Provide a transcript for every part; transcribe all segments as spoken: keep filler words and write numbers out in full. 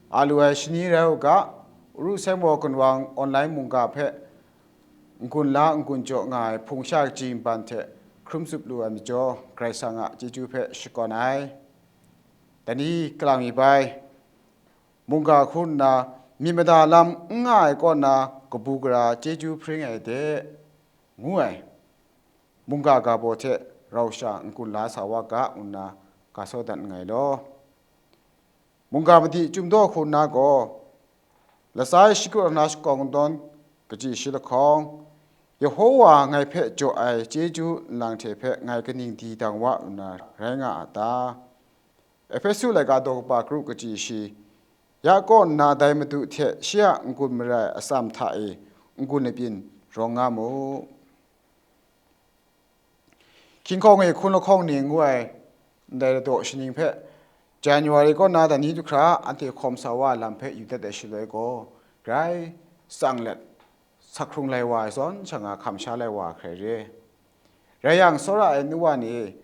A lu ai shani rai u ga, Uru Seng Maw Gunwang online mungga hpe n-gun la n-gun jaw nga ai hpung sha kaji nban hte hkrum tsup lu ai majaw, Karai Kasang a chyeju hpe shakawn ai. Dai ni kalang mi bai, mungga hku nna myit mada lam n nga ai kaw na kabu gara chyeju hpring ai de, ngu ai. Mungga ga baw hte rau sha n-gun la sa wa ga, ngu nna ga saw dat nngai law. Mungga madi Chyum Daw hku nna gaw, Lasai Shakru Lahkra Shakawn Kungdawn kaji shi lahkawng, Yehowa ngai hpe jaw ai chyeju nlang hte hpe ngai kaning di dang wa nna rai nga a ta? Ehpesu laika daw kaba kru kaji shi, ya kaw nna dai Madu hte shi a n-gun marai atsam hta e n-gun labyin rawng nga mu. Hkying hkawng e hkun lahkawng ni ngu ai ndai ladaw shaning hpe, January kaw na dai ni du hkra anhte hkawm sa wa ai lam hpe yu dat ai shaloi gaw, grai tsang let, sak hkrung lai wa ai zawn sha nga hkam sha lai wa ai hkrai re. Rai yang, tsawra ai nu wa ni,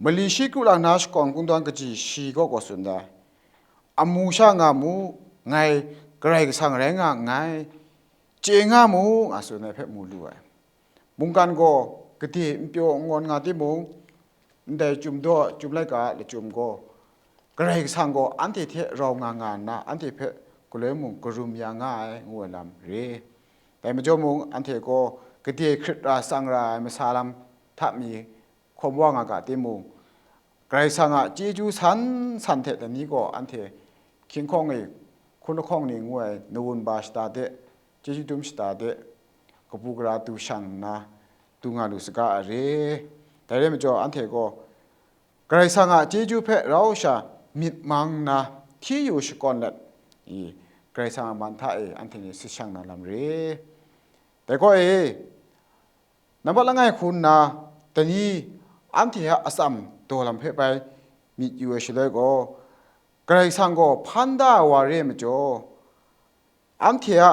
mali shi kru lang na shakawn kungdawn kaji shi gaw gaw tsun dai. Amu sha nga mu, ngai Karai Kasang rai nga nngai, chye nga mu, nga tsun ai hpe mu lu ai. Mungkan gaw gade n pyaw n ngawn nga timung, ndai Chyum Daw, Chyum Laika lachyum gaw, Karai Kasang gaw anhte hte rau nga nga nna, anhte hpe galoi mung karum ya nga ai, ngu ai lam re. Dai majaw mung, anhte gaw gade hkrit ra tsang ra ai masa lam hta mi hkawm wa nga ga timung, Karai Kasang a chyeju san san hte dai ni gaw anhte hkying hkawng e hkun lahkawng ni ngu ai nawun ba shata de, chyeju dum shata de, kabu gara du shang nna du nga lu saga a re. Dai rai majaw, anhte gaw Karai Kasang a chyeju hpe rau sha myit mang nna hti yu shakawn let i, Karai Kasang a man hta e anhte ni sit shang na lam re. Dai gaw e, nambat langai hku nna, dai ni anhte a atsam daw lam hpe bai myit yu ai shaloi gaw, Karai Kasang gaw hpan da ai wa re ai majaw, anhte a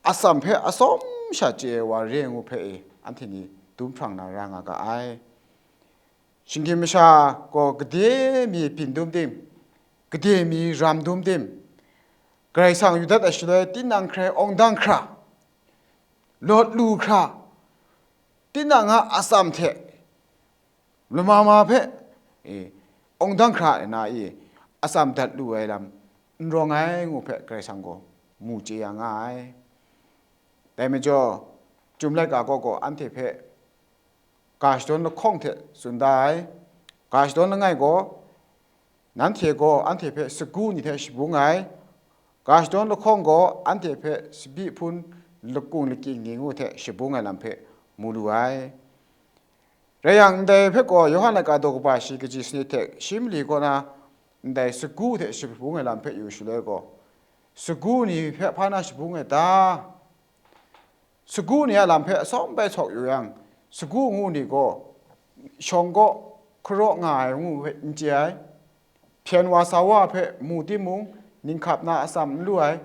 atsam hpe atsawm sha chye ai wa re ai ngu hpe e, anhte ni dum hprang na ra nga ga ai. Shinggyim masha gaw gade mi byin dum tim, gade mi ram dum tim, Karai Kasang yu dat ai shaloi, tinang hkrai awng dang hkra, lawt lu hkra, tinang a atsam hte lama ma hpe, e, awng dang hkra nna, e, atsam dat lu ai lam n rawng ai ngu hpe Karai Kasang gaw mu chye ya nga ai. Dai majaw, Chyum Laika gaw gaw anhte hpe ga shadawn lahkawng hte tsun da ai. Ga shadawn langai gaw, nanhte gaw anhte hpe sagu ni hte shabung ai, ga shadawn lahkawng gaw anhte hpe tsabyi hpun lakung lakying ni ngu hte shabung ai lam hpe mu lu ai. Rai yang, ndai hpe gaw Yawhan laika daw kaba shi kaji sanit hte shi mali kaw na ndai sagu hte shabung ai lam hpe yu shaloi gaw, sagu ni hpe hpa na shabung ai ta? Sagu ni a lam hpe atsawm bai sawk yu yang, sagu ngu ni gaw shawng kaw hkaraw nga ai ngu hpe n chye ai. Hpyen wa sa wa hpe mu timung, ninghkap na atsam n lu ai,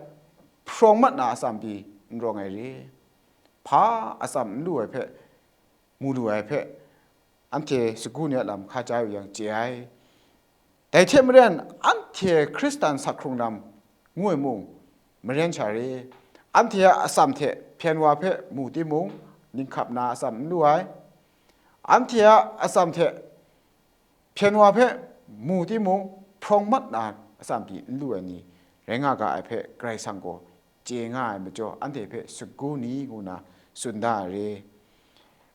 hprawng mat na atsam pyi n rawng ai re. Hpa atsam n lu ai hpe mu lu ai hpe, anhte sagu ni a lam hkaja yu yang chye ai. Dai hte maren, anhte Hkristan sak hkrung lam ngu ai mung, maren sha re, anhte a atsam hte hpyen wa hpe mu timung, ninghkap na atsam n lu ai. Anhte a atsam hte hpyen wa hpe mu timung, hprawng mat na atsam pyi n lu ai ni rai nga ga ai hpe, Karai Kasang gaw chye nga ai majaw, anhte hpe sagu ni ngu na tsun da ai re.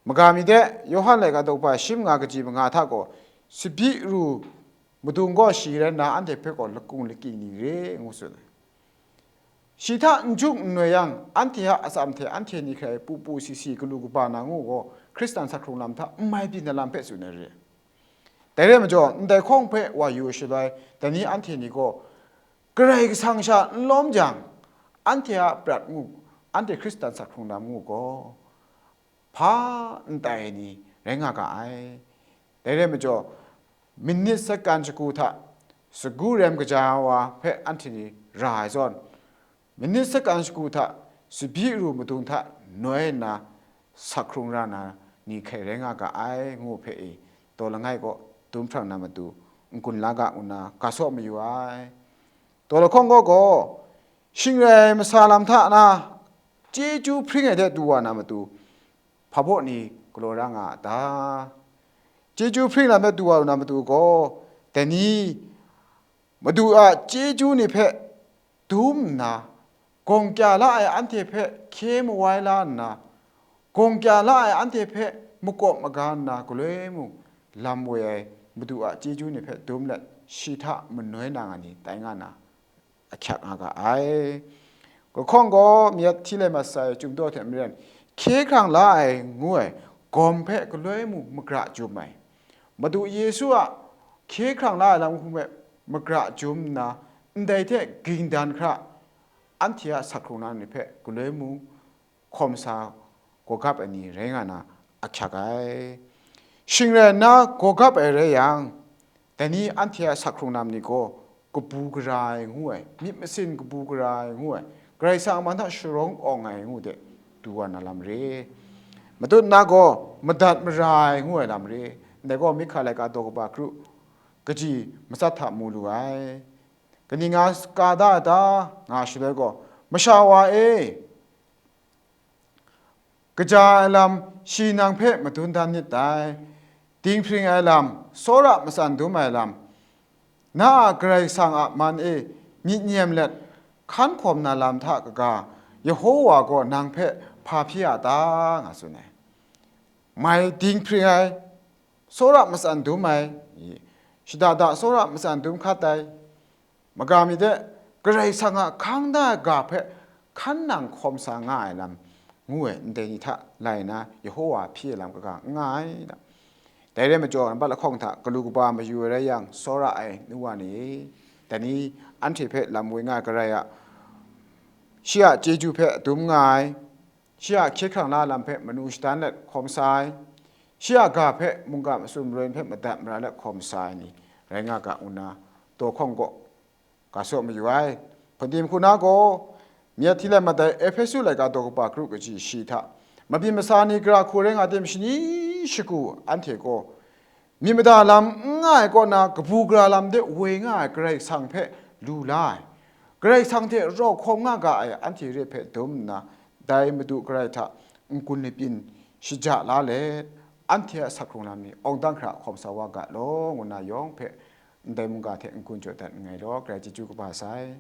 Maga mi de, Yawhan laika daw kaba shi manga kaji manga hta gaw, tsabyi ru madung gaw shi rai nna, anhte hpe gaw lakung lakying ni re ngu tsun ai. Shi hta n jung n noi yang, anhte a atsam hte anhte ni hkrai pu pu si si, galu kaba na ngu gaw, Hkristan sak hkrung lam hta n mai byin ai lam hpe tsun ai re. Dai rai majaw, ndai hkawng hpe wa yu shaloi, dai ni anhte ni gaw Karai Kasang sha n lawm jang, anhte a prat ngu, anhte Hkristan sak hkrung lam ngu gaw, hpa n tai ai ni rai nga ga ai. Dai rai majaw, minit sakan shagu hta sagu rem kaja ai wa hpe anhte ni ra ai zawn, minit sakan shagu hta tsabyi ru madung hta noi nna sak hkrung ra na ni hkrai rai nga ga ai, ngu hpe e, daw langai kaw dum hprang na matu n-gun la ga, ngu nna ga saw mayu ai. Daw lahkawng gaw gaw, shing rai masa lam hta na chyeju hpring ai hte du wa na matu, hpa baw ni galaw ra nga a ta? Chyeju hpring lam hte du wa na matu gaw, dai ni, Madu a chyeju ni hpe dum nna, gawng kya la ai anhte hpe hkye mawai la nna, gawng kya la ai anhte hpe makawp maga nna galoi mung lam woi ai Madu a chyeju ni hpe dum let, shi hta manoi na nga ni tai nga na ahkyak nga ga ai. Lahkawng gaw, Miatilema sai chyum daw hte maren, hkye hkrang la ai ngu ai gawm hpe galoi mung magra jum ai. Madu Yesu a hkye hkrang la ai lam hpe magra jum nna, ndai hte ging dan hkra anhte a sak hkrung na ni hpe galoi mung hkawm sa gawgap ai ni rai nga na ahkyak ai. Shing rai nna gawgap ai rai yang, dai ni anhte a sak hkrung na ni gaw kabu gara ai ngu ai, myit masin kabu gara ai ngu ai, Karai Kasang a man hta sharawng awng ai ngu de du wa na lam re. Matut na gaw madat mara ai ngu ai lam re. Ndai gaw, Mika laika daw kaba kru kaji matsat hta mu lu ai. Kaning nga ka da ai ta nga shaloi gaw, Masha wa e, kaja ai lam shi nang hpe madun dan nit dai. Dinghpring ai lam, tsawra matsan dum ai lam, na a Karai Kasang a man e myit nyem let hkan hkawm na lam hta kaga, Yehowa gaw nang hpe hpa hpyi a ta? Nga tsun ai. Mai dinghpring ai, tsawra matsan dum ai, shada da tsawra matsan dum hkat ai, maga mi de, Karai Kasang a hkang da ai ga hpe hkan nang hkawm sa nga ai lam ngu ai ndai ni hta lai nna, Yehowa hpyi ai lam kaga n nga ai. Dai rai majaw, nambat lahkawng hta galu kaba mayu ai rai yang, tsawra ai nu wa ni, dai ni anhte hpe lam woi nga ai Karai a, shi a chyeju hpe dum nga ai, shi a hkye hkrang la lam hpe manu shadan let hkawm sa ai, shi a ga hpe mungga masum marin hpe madat mara let hkawm sa ai ni rai nga ga, ngu nna daw hkawng gaw ga saw mayu ai. Hpungdim hku na gaw, Miatilema dai Ehpesu laika daw kaba kru kaji shi hta, mabyin masa ni gara hku rai nga tim, shani shagu anhte gaw myit mada lam n nga ai kaw na, kabu gara lam de woi nga ai Karai Kasang hpe lu la ai, Karai Kasang hte rau hkawm nga ga ai anhte re hpe dum nna, dai Madu Karai hta n-gun labyin shaja la let, anhte a sak hkrung lam ni awng dang hkra hkawm sa wa ga law, ngu nna yawng hpe ndai mungga hte n-gun jaw dat nngai law, Karai chyeju kaba sai.